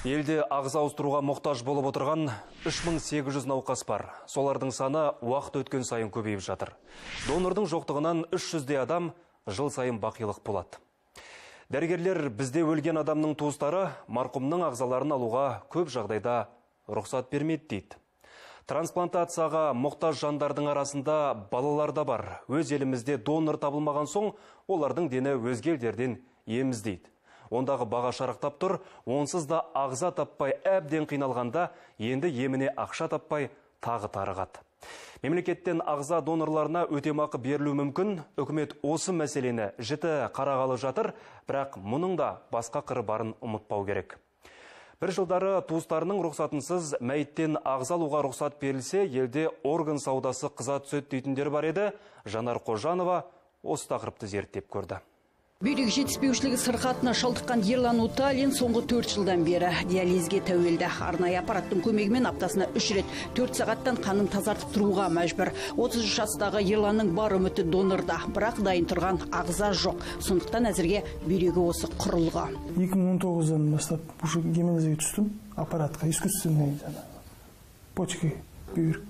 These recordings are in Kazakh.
Елде ағза ауыстыруға мұқтаж болып отырған 3800 науқас бар. Солардың саны уақыт өткен сайын көбейіп жатыр. Донордың жоқтығынан 300-дей адам жыл сайын бақилық болады. Дәрігерлер бізде өлген адамның туыстары марқұмның ағзаларын алуға көп жағдайда рұқсат бермейді дейді. Трансплантацияға мұқтаж жандардың арасында балалар да бар. Өз елімізде донор табылмаған соң, олардың дені өзге елдерден ем іздейді. Ондағы баға шарықтап тұр, онсыз да ағза таппай әбден қиналғанда, енді еміне ақша таппай тағы тарығады. Мемлекеттен ағза донорларына өтемақы берілуі мүмкін. Үкімет осы мәселені жіті қарағалы жатыр, бірақ мұның да басқа қыры барын ұмытпау керек. Бір жылдары туыстарының рұқсатынсыз мәйіттен ағза алуға рұқсат берілсе, елде орган саудасы қыза түседі дейтіндер бар еді. Жанар Қожанова осы тақырыпты зерттеп көрді. Бүйрек жетіспеушілігі сырқатына шалдыққан Ерлан Уталин соңғы 4 жылдан бері диализге тәуелді. Арнайы аппараттың көмегімен аптасына 3 рет 4 сағаттан қанын тазартып тұруға мәжбүр. 33 жастағы Ерланның бар үміті донорда, бірақ дайын тұрған ағза жоқ. Сондықтан әзірге бүйрегі осы құрылғы. 2019-дан бастап уже гемодиализге түстім, аппаратқа, искусственный почки, бүйрек.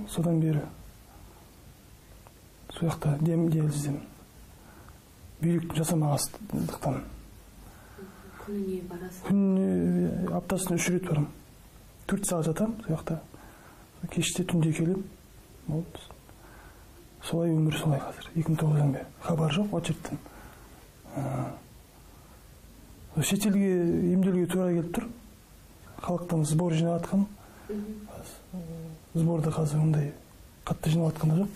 Содан бері сол жақта диализдемін. Бүйрек жасамағандықтан. Күніне барасың? Күніне, аптасына 3 рет барамын. 4 сағат жатамын сол жақта. Кеште түнде келемін. Болды. Солай өмір солай қазір. 2009-дан бері. Хабар жоқ очередьтен. Шетелге емделуге тура келіп тұр. Халықтан сбор жинап жатқан. Сборда қазір ондай қатты жиналып жатқан да жоқ.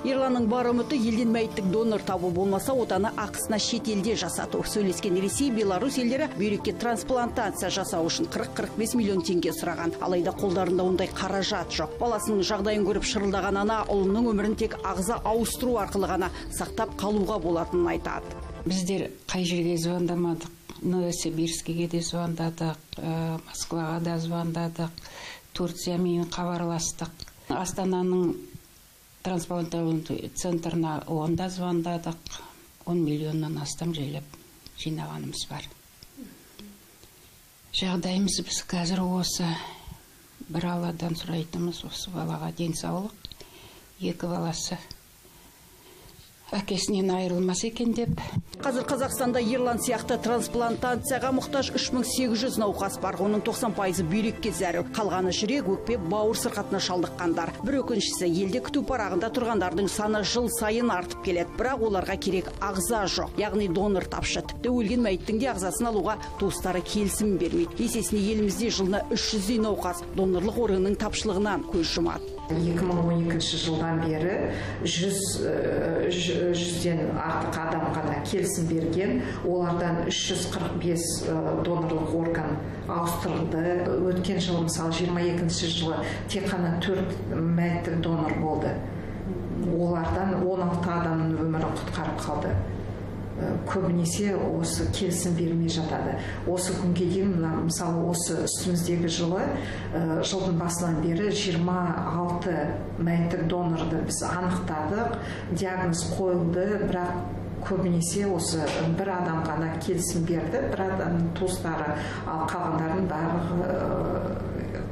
Ерланның бар үміті елден мәйіттік донор табу, болмаса отаны ақысына шетелде жасату. Сөйлескен Ресей, Беларусь елдері бүйрекке трансплантация жасау үшін 40-45 миллион теңге сұраған. Алайда қолдарында ондай қаражат жоқ. Баласының жағдайын көріп шырылдаған ана ұлының өмірін тек ағза ауыстыру арқылы ғана сақтап қалуға болатынын айтады. Біздер қай жерге звондамадық? Новосибирскіге де звондадық, Москваға да звондадық, Турциямен хабарластық. Астананың трансплантология центрына онда звондадық, 10 миллионнан астам жайлап жинағанымыз бар. Жағдайымыз біз қазір осы бір Алладан сұрайтынымыз осы балаға денсаулық, 2 баласы әкесінен айырылмас екен деп. Қазір Қазақстанда Ерлан сияқты трансплантацияға мұқтаж 3800 науқас бар. Оның 90% бүйрекке зәру. Қалғаны жүрек, өкпе, бауыр сырқатына шалдыққандар. Бір өкініштісі, елде күту парағында тұрғандардың саны жыл сайын артып келеді. Бірақ оларға керек ағза жоқ, яғни донор тапшы. Тіпті өлген мәйіттің де ағзасын алуға туыстары келісім бермейді. Есесіне елімізде жылына 300-дей науқас донорлық органның тапшылығынан көз жұмады. 2012 жылдан бері 100-ден артық адам ғана келісім берген, олардан 345 донорлық орган ауыстырылды. Өткен жылы, мысалы, 22 жылы тек қана 4 мәйіттік донор болды. Олардан 16 адамның өмірін құтқарып қалды. Көбінесе осы келісім бермей жатады. Осы күнге дейін, мысалы, осы үстіміздегі жылы, жылдың басынан бері 26 мәйіттік донорды біз анықтадық, диагноз қойылды, бірақ көбінесе осы бір адам ғана келісім берді, бір адамның туыстары, ал қалғандарының барлығы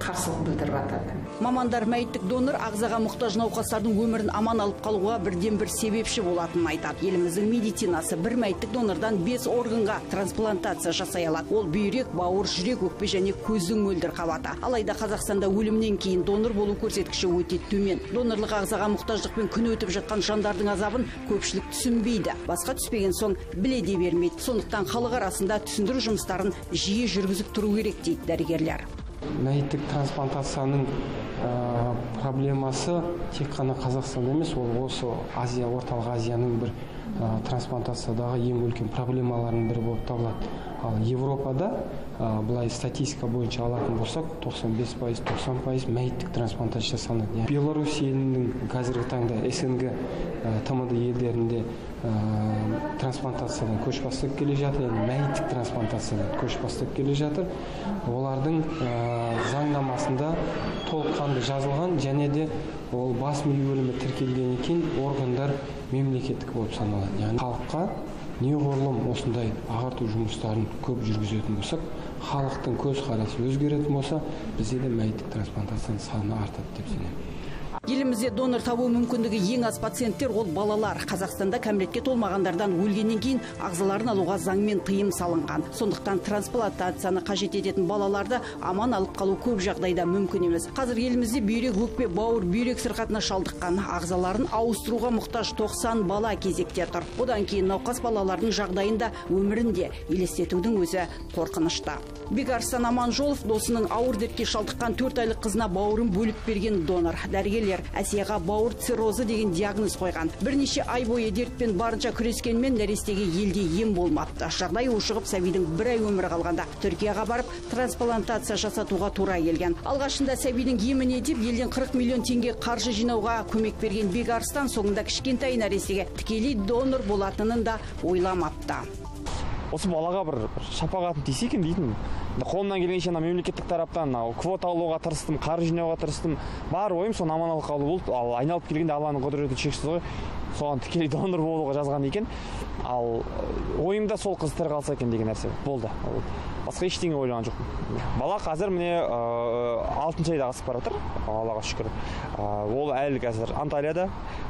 қарсылық білдіріп жатады. Мамандар мәйіттік донор ағзаға мұқтаж науқастардың өмірін аман алып қалуға бірден бір себепші болатынын айтады. Еліміздің медицинасы бір мәйіттік донордан 5 органға трансплантация жасай алады. Ол бүйрек, бауыр, жүрек, өкпе және көздің мөлдір қабаты. Алайда Қазақстанда өлімнен кейін донор болу көрсеткіші өте төмен. Донорлық ағзаға мұқтаждықпен күн өтіп жатқан жандардың азабын көпшілік түсінбейді. Басқа түспеген соң біле де бермейді. Сондықтан халық арасында түсіндіру жұмыстарын жиі жүргізіп тұру керек дейді дәрігерлер. Мәйіттік трансплантацияның проблемасы тек қана Қазақстанда емес, ол осы Азия, Орталық Азияның бір трансплантациядағы ең үлкен проблемаларының бірі болып табылады. Ал Европада былай статистика бойынша алатын болсақ, 95%, 90% мәйіттік трансплантация жасалынады. Беларусь елінің қазіргі таңда СНГ, ТМД елдерінде трансплантациядан көш бастап келе жатыр, яғни мәйіттік трансплантациядан көш бастап келе жатыр. Олардың заңнамасында толыққанды жазылған және де ол бас ми өлімі тіркелгеннен кейін органдар мемлекеттік болып саналады. Яғни халыққа Неғұрлым осындай ағарту жұмыстарын көп жүргізетін болсақ, халықтың көзқарасы өзгеретін болса, бізде де мәйіттік трансплантацияның саны артады деп сенемін. Елімізде донор табу мүмкіндігі ең аз пациенттер ол балалар. Қазақстанда кәмелетке толмағандардан өлгеннен кейін ағзаларын алуға заңмен тыйым салынған. Сондықтан трансплантацияны қажет ететін балаларды аман алып қалу көп жағдайда мүмкін емес. Қазір елімізде бүйрек, өкпе, бауыр, бүйрек сырқатына шалдыққан ағзаларын ауыстыруға мұқтаж 90 бала кезекте тұр. Одан кейін науқас балалардың жағдайын да, өмірін де елестетудің өзі қорқынышты. Бекарыстан Аманжолов досының ауыр дертке шалдыққан 4 айлық қызына бауырын бөліп берген донор. Дәрігерлер Әсияға бауыр циррозы деген диагноз қойған. Бірнеше ай бойы дертпен барынша күрескенмен нәрестеге елде ем болмапты. Жағдай ушығып, сәбидің бір ай өмірі қалғанда Түркияға барып трансплантация жасатуға тура келген. Алғашында сәбидің еміне деп елден 40 миллион теңге қаржы жинауға көмек берген Бекарыстан соңында кішкентай нәрестеге тікелей донор болатынын да ойламапты. Осы балаға бір шапағатын тисе екен дейтін. Қолымнан келгенше мемлекеттік тараптан квота алуға тырыстым, қаржы жинауға тырыстым. Бар ойым соны аман алып қалу болды. Ал айналып келгенде Алланың құдіреті шексіз ғой. Соған тікелей донор болуға жазған екен. Ал ойымда сол қыз тірі қалса екен деген нәрсе болды. Басқа ештеңе ойлаған жоқпын. Бала қазір міне 6-шы айда асып бара жатыр, Аллаға шүкір. Ол әлі қазір Анталияда,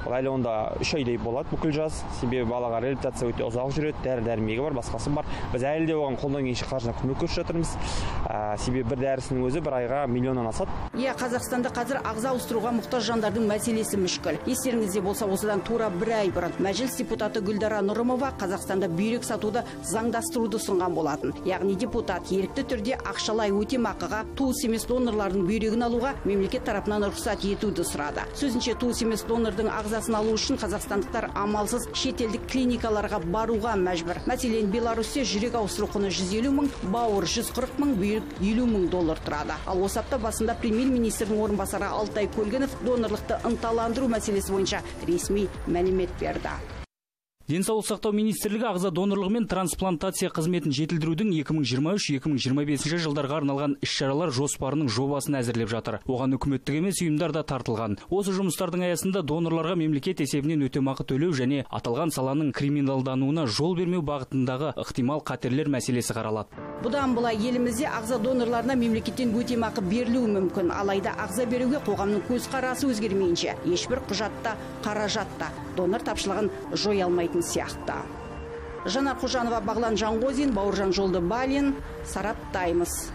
ол әлі онда 3 айдай болады бүкіл жаз. Себебі балаға реабилитация өте ұзақ жүреді, дәрі-дәрмегі бар, басқасы бар. Біз әлі де оған қолдан келгенше қаржыны көмек көрсетіп жатырмыз. Себебі бір дәрісінің өзі бір айға миллионнан асады. Иә, Қазақстанда қазір ағза ауыстыруға мұқтаж жандардың мәселесі мүшкіл. Естеріңізде болса, осыдан тура бір ай бұрын Мәжіліс депутаты Гүлдара Нұрымова Қазақстанда бүйрек сатуды заңдастыруды ұсынған болатын. Яғни депутат ерікті түрде ақшалай өтемақыға туыс емес донорлардың бүйрегін алуға мемлекет тарапынан рұқсат етуді сұрады. Сөзінше, туыс емес донордың ағзасын алу үшін қазақстандықтар амалсыз шетелдік клиникаларға баруға мәжбүр. Мәселен, Беларусьте жүрек ауыстыру құны 150 мың, бауыр 140 мың, бүйрек 50 мың доллар тұрады. Ал осы апта басында премьер-министрдің орынбасары Алтай Көлгінов донорлықты ынталандыру мәселесі бойынша ресми мәлімет берді. Денсаулық сақтау министрлігі ағза донорлығы мен трансплантация қызметін жетілдірудің 2023-2025 жылдарға арналған іс-шаралар жоспарының жобасын әзірлеп жатыр. Оған үкіметтік емес ұйымдар да тартылған. Осы жұмыстардың аясында донорларға мемлекет есебінен өтемақы төлеу және аталған саланың криминалдануына жол бермеу бағытындағы ықтимал қатерлер мәселесі қаралады. Бұдан былай елімізде ағза донорларына мемлекеттен өтемақы берілуі мүмкін. Алайда ағза беруге қоғамның көзқарасы өзгермейінше ешбір құжатта, қаражатта донор тапшылығын жоя алмайтын сияқты. Жанар Қожанова, Бағлан Жанғозин, Бауыржан Жолдыбалин, Сараптаймыз.